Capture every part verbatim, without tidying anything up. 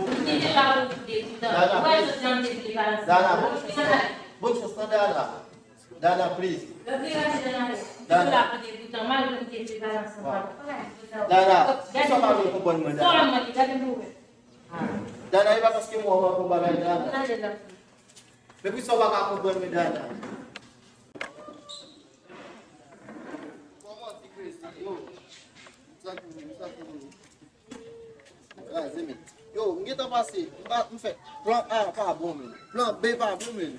Ou te pa pou degoutan. Dana, ou wè, please. Jodi a m te vle balanse. Dana, bon, bon chans, non, Dana. Dana, please. Dana. Dana, poukisa w pa vle konprann mwen, Dana? Dana, e pa paske mwen, mwen konn bagay, Dana. Men poukisa w pa ka konprann mwen, Dana? Kòman ti Christy, yo? Sa ki, sa ki, Kraze, men. Yo, m gentan pase. M pa, m fè. Plan A pa bon, men. Plan B pa bon, men.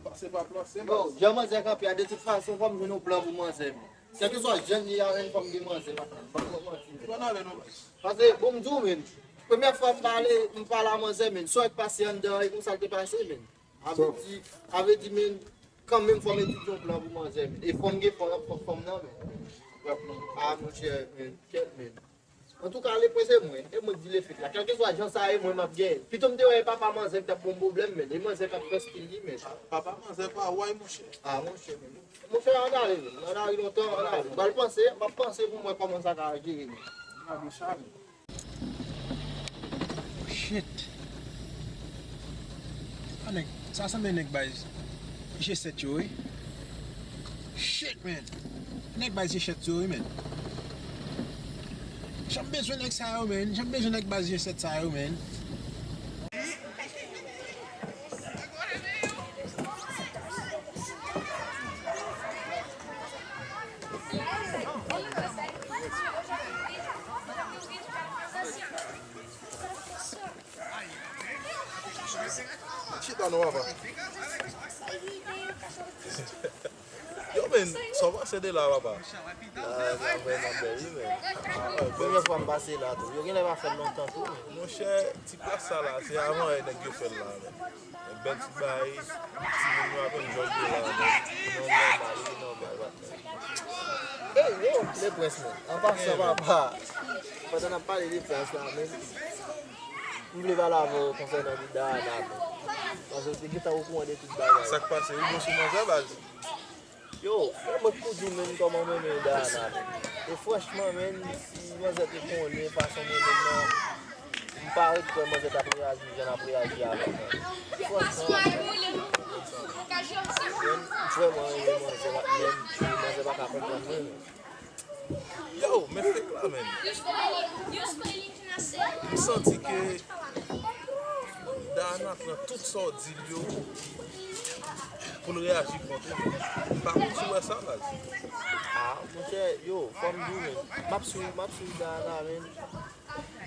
Pase pa plan C, yo, baz. Jan manzè kanpe a, de tout fason, fò m jwenn yon plan pou manzè, men. Kèlkeswa jan l ye a, men, fò m gen manzè, pa, pa, pa manti, men. Bon, ale non, baz. Paske, bon, m di w, men. Premyè fwa m pale, m pale a manzè, men. Sa k pase anndan an, e konsa l te pase, men. A vle di, a vle di, men, kanmenm fò m etidye yon plan pou manzè, men. E fò m gen fanm, fò fanm nan, men. A, monchè, men, kèt, men. Antouka, le pwen se mwen. E mwen k di le fèt la. Kèlkeswa jan sa ye, mwen, m ap genyen. Pito m te wè e papa manzè k t ap ban m pwoblèm, men. E manzè k ap fè stil li, men. Papa manzè pa wè, monchè. A, monchè, men. Monchè, ann ale, men. Ann ale lontan, ann ale. M pral panse, m ap panse pou m wè kòman sa ka jere, men. Gade sa, men. Shit. A nèg, sa sanble nèg baz G sèt yo, wi. Shit, man. Nèg baz G sèt yo, wi, man. Jan m bezwen nèg sa yo, man. Jan m bezwen nèg baz G sèt sa yo, man. Chita non, papa. Yo, men, sa w panse de la, papa? Ah, sa vrèman bèl, wi, men. Premyè fwa m pase la, tou. Yo genlè pa fè l lontan, tou, men. Monchè, ti plas sa la, se avan yè nèg yo fè l la, men. Bèl ti bagay, timoun yo apèn jòj de la, men. Non, nòmal, wi, nòmal, patnè. Ey, yo, le prens, men. An pasan, papa. Pandan n ap pale de plas la, men. M vle pale avè w konsènan Dana, men. Paske w te gentan okouran de tout bagay. Sa k pase? Ou bon sou manzè, baz? Yo, men mwen k pou di w, men, kòman m renmen Dana, men. E franchman, men, si manzè te konnen fason m renmen l nan, m pa ret kwè manzè t ap reyaji jan l ap reyaji avè m nan. Franchman, men, m vrèman renmen manzè, men, manzè pa ka konprann mwen, men. Yo, men fake la, men. M santi ke Dana pran tout sa w di l yo pou l reyaji kont ou, men. M pa konn si w wè sa, baz. Ah, monchè, yo, fò m di w, men. M ap swiv, m ap swiv Dana, men.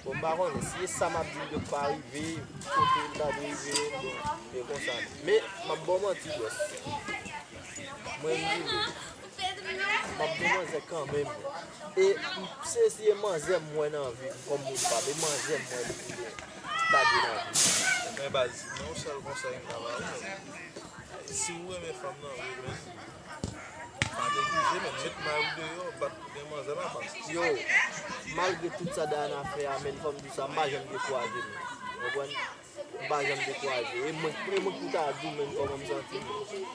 Bon, m pa konnen si e sa m ap di l yo k pa rive kote l ta dwe rive, bon, e konsa. Men, m ap ba w manti, bòs. Mwen, m di, m ap gen manzè kanmenm. E m, se, si e manzè m wè nan vi m kòm moun pa m, e manzè m wè li ta dwe nan vi m. Men baz, gen yon sèl konsèy m ka ba ou, men. Si w renmen fanm nan vre, men, pa neglije, men, met may ou deyò, bat pou gen manzè, papa. Yo, malgre tout sa Dana fè a, men, fò m di sa, m pa janm dekouraje, men. Ou konprann? M pa janm dekouraje. E mwen, e mwen ki ta di w, men, kòman m santi m.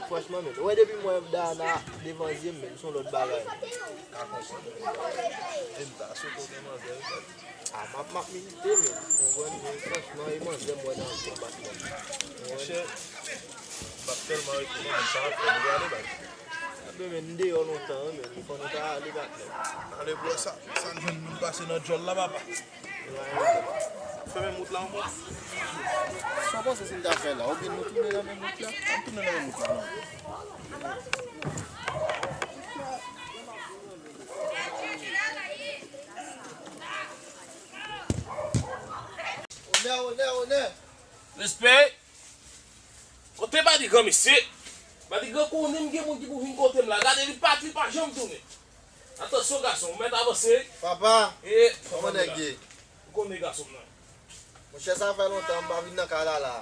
Franchman, men, ou wè depi m wè Dana devan zye m, men, se yon lòt bagay. Ka konprann. E m ta swete w gen manzè, wi, frè. Ah, m ap, m ap milite, men. Ou konprann, men, franchman, e manzè m wè nan vi m, patnè. Monchè, m ap tèlman rete, men, sa n ap fè, nou prale, baz. Gade, men, m deyò lontan, wi, men, fò nou ta ale, patnè. Ale pou wè sa, sa n jwenn moun pase nan djòl la, papa. Fèmen wout la, yon moun. Sa w panse si n ta fè la? Oubyen nou tounen nan menm wout la? Ann tounen nan menm wout la, non. Onè, onè, onè! Respè! Kote Badigan, mesye? Badigan konnen m gen moun ki pou vin kote m la. Gade, li pati, li pa janm tounen. Atansyon, gason, ou mèt avanse. Papa, kòman nèg ye? Ou konnen gason m nan. Monchè, sa fè lontan m pa vin nan kay la, la.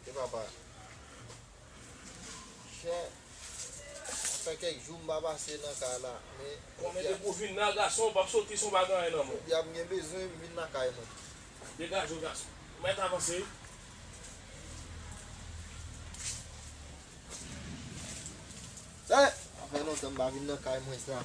E papa. Chè, sa fè kèk jou m pa pase nan kay la, men. Kòman te pou vin la, gason, w p ap soti san w pa gen anyen nan men w. Jodi a m gen bezwen m vin nan kay mwen. Degaje w, gason. Ou mèt avanse, wi. Sa fè lontan m pa vin nan kay mwen sa.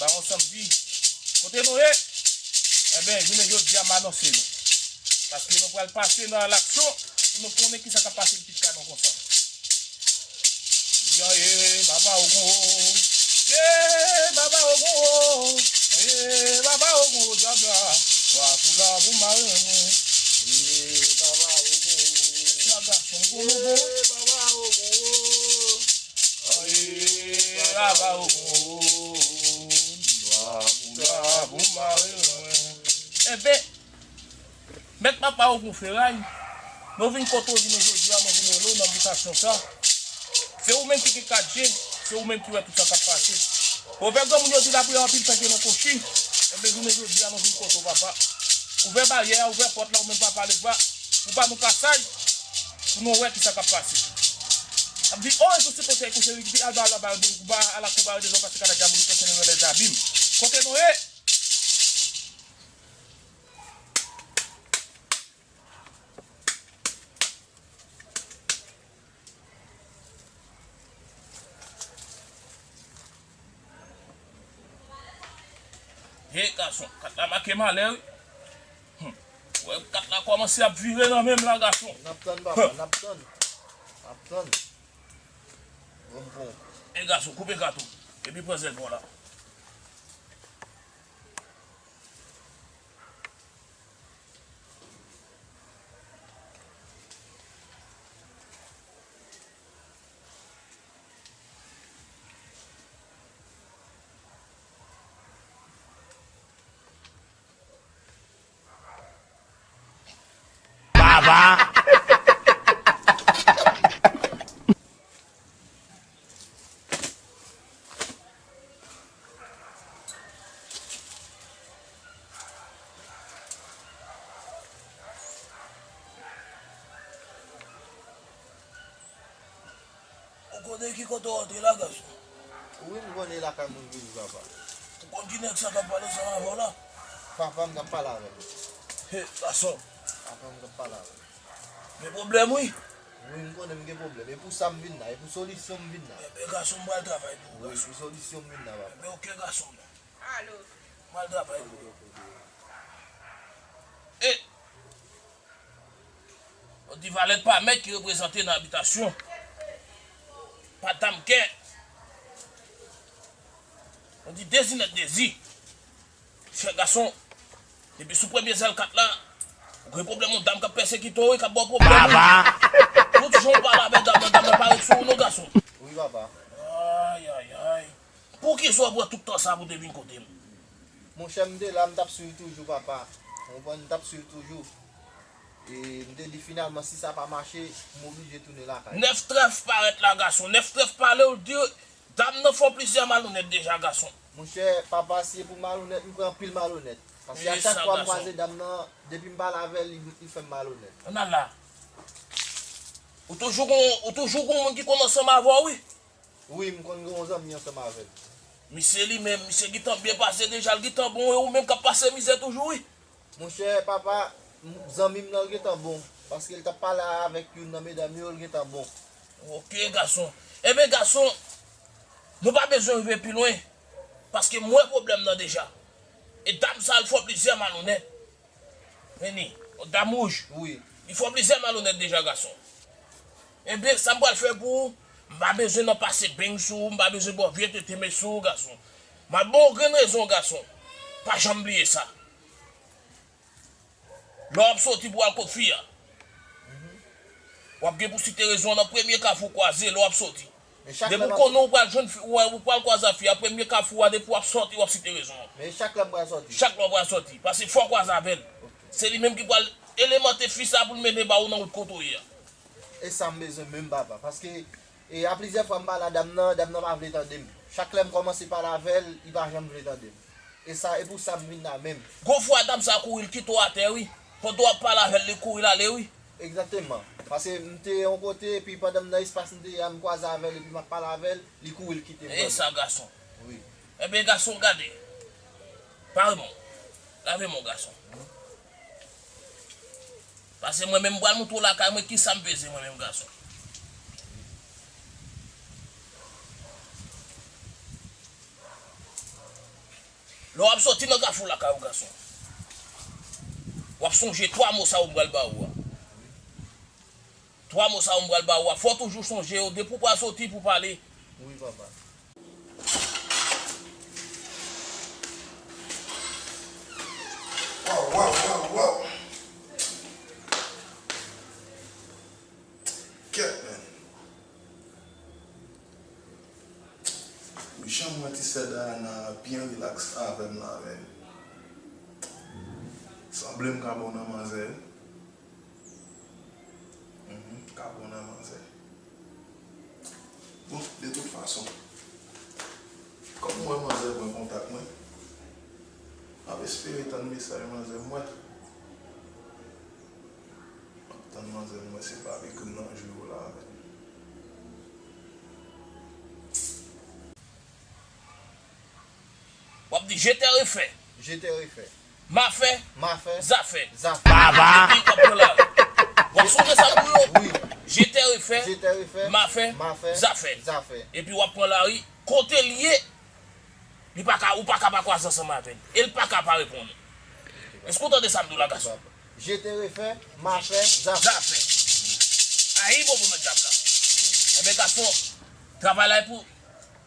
Bawon Sanvi. Kote nou ye? Enben, jounen jodi a, m anonse nou. Paske nou pral pase nan laksyon pou nou konnen kisa k ap pase pitit kanon konsa. Di an ye, Baba Ogon, ye, Baba Ogon, ye, Baba Ogon, dyab la, wa pou la pou mare mwen. Ye, Baba Ogon, ye, Baba Ogon, ye, Baba Ogon, wa pou la pou mare mwen. Enben, Mèt Papa Ogon Feray, nou vin kote w jounen jodi a, nou vin rele w nan bitasyon sa. Se ou menm ki gen kat je, se ou menm ki wè tout sa k ap pase. Pwovèb granmoun yo di lapriyè anpil pèche nan kochi. Enben, jounen jodi a, nou vin kote w, papa. Ouvè baryè a, ouvè pòt la, ou menm papa Legba, pou ba nou pasaj, pou nou wè kisa k ap pase. Ap di, o, e sou se konsèy konsèy ki al ba la bal boul kouba, ala kouba, dezò pase kala djabou, pèse nan lèzabim. Kote nou ye? He, gason, kat la make malè, wi. Hum. Wè, kat la kòmanse ap vire nan men m la, gason. N ap tann, papa, n ap tann. N ap tann. Bon, bon. E, gason, koupe kat ou. Epi pran zèl bò la. Baba. Ou konnen ki kote w antre la, gason? Wi, m konnen lakay moun vini, papa. Ou konn ki nèg sa k ap pale ansanm avè w la? Papa m k ap pale avè m. He, gason. Papa m k ap pale avè m. Gen pwoblèm, wi. Wi, m konnen m gen pwoblèm. E pou sa m vin la, e pou solisyon m vin la. Enben, gason, m pral travay pou ou, gason. Wi, pou solisyon m vin la, papa. Enben, oke, gason. Alo. M pral travay pou ou. E, yo di valèt pa mèt ki reprezante nan abitasyon. Pa dam kè. Ou di dezi nèt dezi. Chè gason, depi sou premye zèl kat la, ou gen pwoblèm, yon dam k ap pèsekite w wi, k ap ba w pwoblèm wi. Tout jan w pale avèk dam nan, dam nan pa ret sou ou non gason. Wi papa. Ay, ay, ay. Poukisa w pran tout tan sa pou te vin kote m? Monchè, m te la, m t ap swiv toujou papa. Ou konprann, m t ap swiv toujou. E m te di finalman si sa pa mache, m oblije tounen lakay. Nèf trèf parèt la gason, nèf trèf pale w di dam nan fè w plizyè malonèt deja gason. Monchè, papa, si se pou malonèt, m pran anpil malonèt. Paske a chak fwa m kwaze dam nan, depi m pale avè l, li, li fè m malonèt. Ann al la. Ou toujou gon, ou toujou gon moun ki konn ansanm avè w wi. Wi, m konn gen yon zanmi ansanm avè l. Misye li menm, misye gentan byen pase deja, l gentan bon, e ou menm k ap pase mizè toujou wi. Monchè, papa, m- zanmi m nan gentan bon, paske l t ap pale avèk youn nan medam yo, l gentan bon. Oke, gason. Enben, gason, nou pa bezwen rive pi lwen, paske m wè pwoblèm nan deja. E dam sa, l fè w plizyè malonèt. Vini, yon dam wouj. Wi. Li fè w plizyè malonèt deja, gason. Enben, sa m pral fè pou ou, m pa bezwen nan pase beng sou ou, m pa bezwen ba w vye tete men sou ou, gason. M ap ba w grenn rezon, gason. Pa janm bliye sa. Lè w ap soti pou w al kot fi a, w ap gen pou site rezon an nan premye kafou w kwaze lè w ap soti. Depi w konnen w pral jwenn fi, w, w pral kwaze ak fi a, premye kafou a, depi w ap soti, w ap site rezon an. Men chak lè m pral soti. Chak lè w pral soti. Paske fò w kwaze avè l. Se li menm ki pral elemante fi sa pou l mennen ba ou nan wout kote w ye a. E sa m bezwen menm, papa. Paske, e, a plizyè fwa m pale a dam nan, dam nan pa vle tande m. Chak lè m kòmanse pale avè l, li pa janm vle tande m. E sa, e pou sa m vin la menm. Gon fwa dam sa kouri, l kite w atè, wi. Pandan w ap pale avè l, li kouri l ale, wi. Egzakteman. Paske m te yon kote, epi pandan m nan espas m te ye a, m kwaze avè l, epi m ap pale avè l, li kouri, l kite m. E sa, gason. Wi. Enben, gason, gade. Pare men w. Lave men w, gason. Paske mwen menm, m pral montre w lakay mwen, kisa m peze mwen menm, gason. Lè w ap soti nan kafou lakay ou, gason, w ap sonje twa mo sa yo m pral ba ou a. Twa mo sa yo m pral ba ou a, fò w toujou sonje yo depi w pral soti pou w pale. Wi, papa. Waw, waw, waw, waw. Kèt, men. Jan m wè ti sè Dayana byen rilaks avè m la, men. Sanble m ka bon nan manzè. Mhm, m ka bon nan manzè. Bon, de tout fason, kòm m wè manzè pran kontak mwen, m ap espere tann mesaj manzè m wè. M ap tann manzè m wè si l pa vle ekri m nan jou yo la, men. W ap di je t'ai refait. Je t'ai refait. M'a fait. M'a fait. Zafè. Zafè. Epi w ap pran lari. W ap sonje sa m di w yo? Wi. Je t'ai refait. Je t'ai refait. M'a fait. M'a fait. Zafè. Zafè. Epi w ap pran lari. Kote l ye, li pa ka, ou pa ka pa kwaze ansanm avè l. E l pa ka pa reponn ou. Èske w tande sa m di w la, gason? Je t'ai refait, m'a fait, zafè. Zafè. Ayi, bon, bon, nan dyab la. Enben, gason, travay la e pou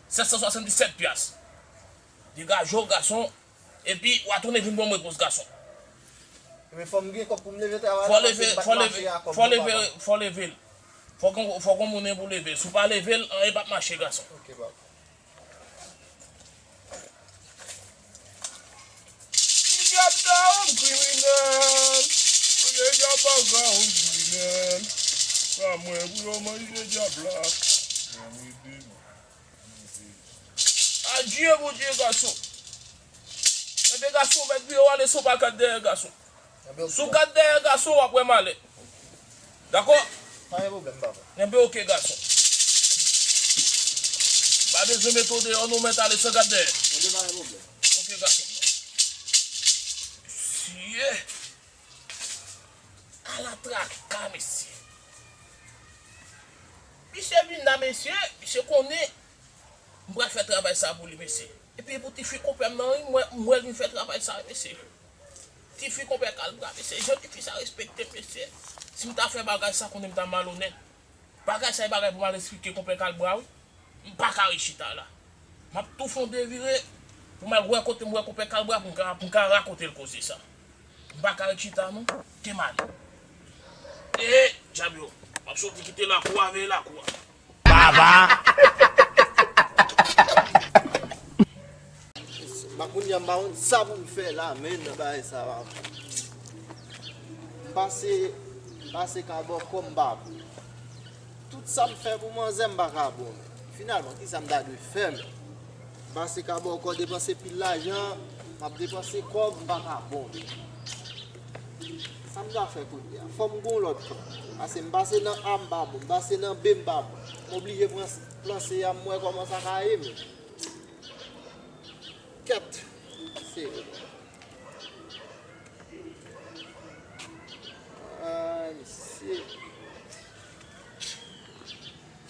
sèt san swasanndisèt pyas. Degaje w, gason, epi w a tounen vin ban m repons, gason. Men fò m gen kòb pou m leve travay la, paske m pa t mache a kòb non, papa. Fò w leve, fò w leve l. Fò gon, fò gon moun pou leve l. Si w pa leve l, anyen p ap mache, gason. Ok, papa. Ti dyab la, yon kriminèl. Kote dyab la, yon kriminèl. Pa mwen pou yo manje dyab la. Mwen rete, mwen. Adye, Bondye, gason. Enben, gason, mèt vire w ale san w pa gad dèyè, gason. Si w gad dèyè, gason, w ap wè malè. Dakò? Pa gen pwoblèm, papa. Enben, oke, gason. Pa bezwen mete w deyò, non, mèt ale san gad dèyè. Enben, pa gen pwoblèm. Oke, gason. Mesye. Ala traka, mesye. Misye vin la, mesye. Misye konnen m pral fè travay sa pou li, mesye. Epi pou tifi konpè m nan, wi, m wè, m wè l vin fè travay sa, mesye. Tifi konpè Kalbra, mesye. Jan tifi sa respekte m, mesye. Si m ta fè bagay sa, konnen m ta malonèt. Bagay sa, e bagay pou m al eksplike konpè Kalbra, wi. M pa ka ret chita la. M ap tou fè yon devire pou m al wè kote m wè konpè Kalbwa pou m ka, pou m ka rakonte l koze sa. M pa ka ret chita non. Kite m ale. E, dyab yo, m ap soti kite lakou a, veye lakou a. Baba! Makounye a, m pa konn sa pou m fè la, men nan bagay sa, papa. M pase, m pase ka bòkò, m pa bon. Tout sa m fè pou manzè, m pa ka bon, men. Finalman, kisa m ta dwe fè, men? M pase ka bòkò, depanse pil lajan, m ap depanse kòb, m pa ka bon, men. Sa m ta fè kounye a? Fò m gen yon lòt plan. Pase m pase nan A, m pa bon. M pase nan B, m pa bon. M oblije pran plan C a, m wè kòman sa ka ye, men. Kèt. Se. Ay, mesye.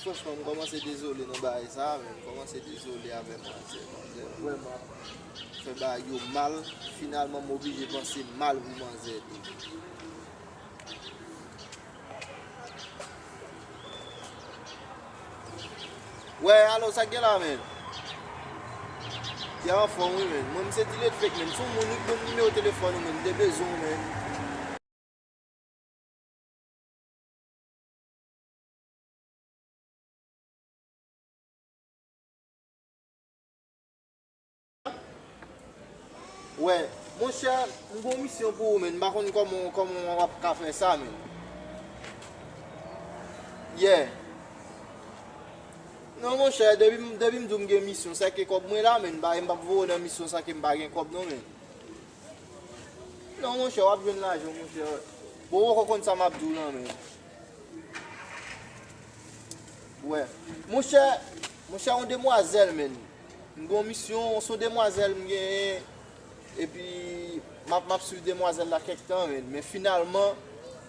Franchman, m kòmanse dezole nan bagay sa a, men m kòmanse dezole avè manzè. Manzè vrèman fè bagay yo mal. Finalman, m oblije panse mal pou manzè tou. Wè, alo, sa k gen la, men? Yè anfòm, wi, men. Mwen, m se Dilet Fake, men. Se yon moun, wi, k ban m nimewo telefòn ou, men. M te bezwen w, men. Wè, monchè, m gon misyon pou ou, men. M pa konn kòman, kòman w ap ka fè sa, men. Yeah. Non, monchè, depi m, depi m di w m gen misyon, sa ke kòb mwen la, men. M pa, m p ap voye w nan misyon sa ke m pa gen kòb, non, men. Non, monchè, w ap jwenn lajan, monchè. Bon, ou poko konn sa m ap di w lan, men. Wè. Monchè, monchè, yon demwazèl, men. M gen yon misyon, se yon demwazèl m genyen. Epi, m ap, m ap swiv demwazèl la kèk tan, men. Men finalman,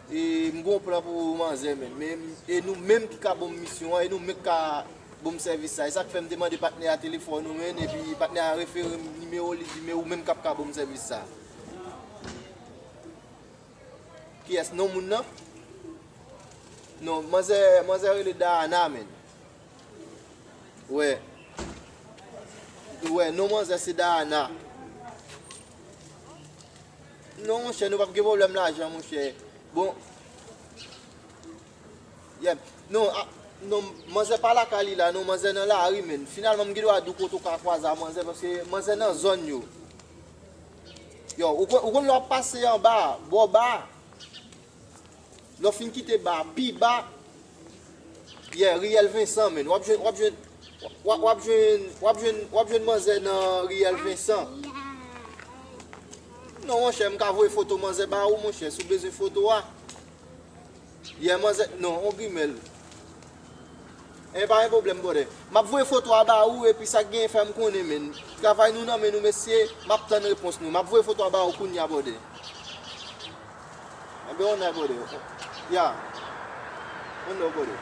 e, m gen yon plan pou manzè, men. Men, e nou menm ki ka ban m misyon an, e nou menm ki ka ban m sèvis sa. E sa k fè m te mande patnè a telefòn ou, men, epi patnè a refere m nimewo, li di, men ou menm k ap ka ban m sèvis sa. Kiyès non moun nan? Non, manzè, manzè rele Dayana, men. Wè. Wè, non manzè se Dayana. Non, monchè, nou p ap gen pwoblèm lajan, monchè. Bon. Yeah. Non, a, non, manzè pa lakay li la, non, manzè nan lari, men. Finalman, m gen dwa di w kote w ka kwaze a manzè, paske manzè nan zòn yo. Yo, ou konn, ou konn lè w ap pase anba, bò ba. Lè w fin kite ba, pi ba, yeah, Riyèl Vensan, men. W ap jwenn, w ap jwenn, w ap, w ap jwenn, w ap jwenn, w ap jwenn manzè nan Riyèl Vensan. Non, monchè, m ka voye foto manzè ba ou, monchè, si w bezwen foto a. Yeah, manzè, non, on grimèl. E pa gen pwoblèm, brother. M ap voye foto a ba ou, epi sa k genyen fè m konnen, men. Travay nou nan men nou, mesye. M ap tann repons nou. M ap voye foto a ba ou kounye a, brother. Enben, on nèg, brother. Ya. On nèg, brother.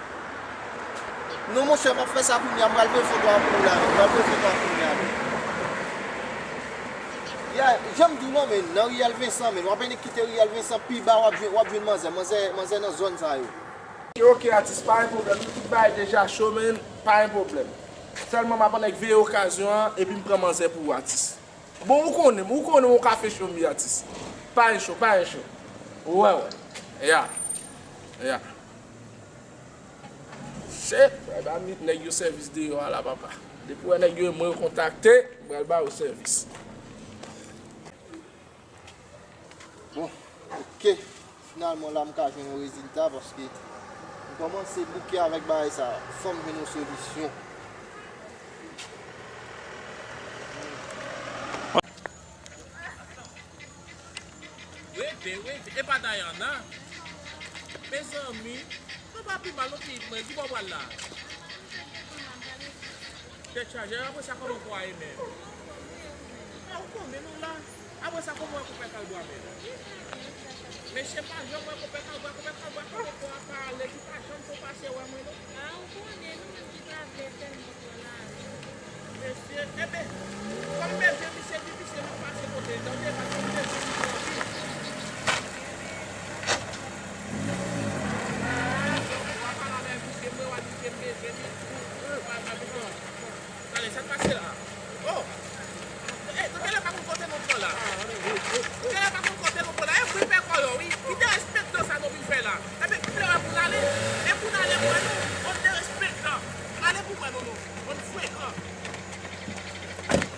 Non, monchè, m ap fè sa kounye a. M pral voye foto a pou ou la, men. M pral voye foto a kounye a, men. Ya, jan m di w lan, men, nan Riyèl Vensan, men. W ap vin kite Riyèl Vensan pi ba, w ap jwenn, w ap jwenn manzè. Manzè, manzè nan zòn sa yo. Ok, ok, atis, pa gen pwoblèm. Nou tout bagay deja cho, men, pa gen pwoblèm. Sèlman m ap annik veye okazyon an, epi m pran manzè pou ou, atis. Bon, ou konnen m, ou konnen m, ou ka fè cho m ye, atis. Pa gen cho, pa gen cho. Ou wè, wè. Ya. Ya. Shit, pral ba nèg yo sèvis deyò a la, papa. Depi w wè nèg yo, mwen yo kontakte, m pral ba yo sèvis. Bon, ok. Finalman, la, m ka jwenn yon rezilta paske m kòmanse bouke avèk bagay sa. Fò m jwenn yon solisyon. Rete, rete. E pa Dayana. Mezanmi, nou pa pi mal, non, pitit mwen. Ki bò w pral la? Tèt chaje, apre sa, kòman kò a ye menm? A, ou konnen nou la. Apre sa, kòman wè konpè Kalbwa menm? Mesye pa janm wè konpè Kalbwa, konpè Kalbwa, konpè